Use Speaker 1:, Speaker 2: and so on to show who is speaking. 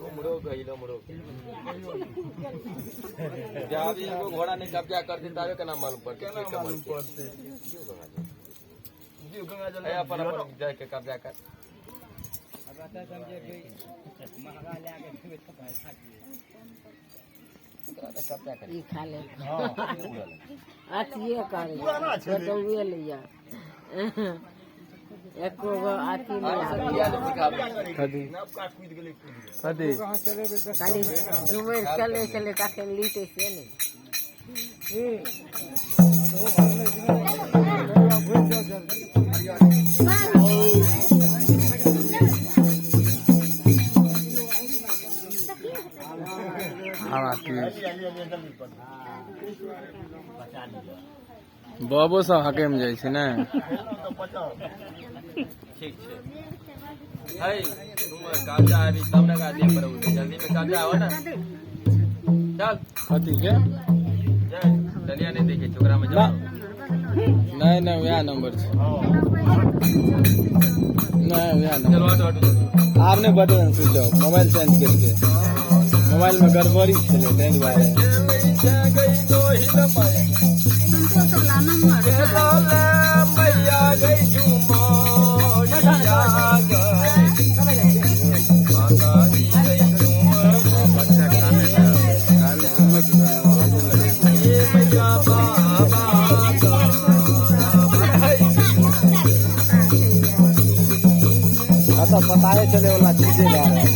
Speaker 1: उमरो गइल उमरो जब एगो घोड़ा नहीं कब्जा कर दे तावे केना मालूम पड़ते, केना मालूम पड़ते। ए अपन अपन जाय के कब्जा कर।
Speaker 2: ई खा ले अथिए करे बटौए लैया एको गो अथी नहि आबै।
Speaker 3: कथी कथी?
Speaker 2: खाली झुमरि चलै छलै तखन लीतै से नहि।
Speaker 3: हवा तेज। बाबो सब हकैम जाइ छै ने।
Speaker 1: ठीक छै। है तुम कब्जा अभी तब ना देह पर उठे, जल्दी में कब्जा हो ना। चल।
Speaker 3: कथी के?
Speaker 1: जय डलिया नहीं देखे छोकरा में जाओ।
Speaker 3: नहि नहि, वएह नंबर छै। नहि, वएह
Speaker 1: चलो
Speaker 3: नंबर।
Speaker 1: हटो हटो।
Speaker 3: आब नहि button switch off, mobile change केलकै, मोबाइल में गड़बड़ी छलै ताहि दुआरे।
Speaker 1: मैया गई झूमरिया गई माता जी गई झूमर ये मैया बाबा
Speaker 3: हाँ, तो पताए चले वाला चीजें ला रहे हैं।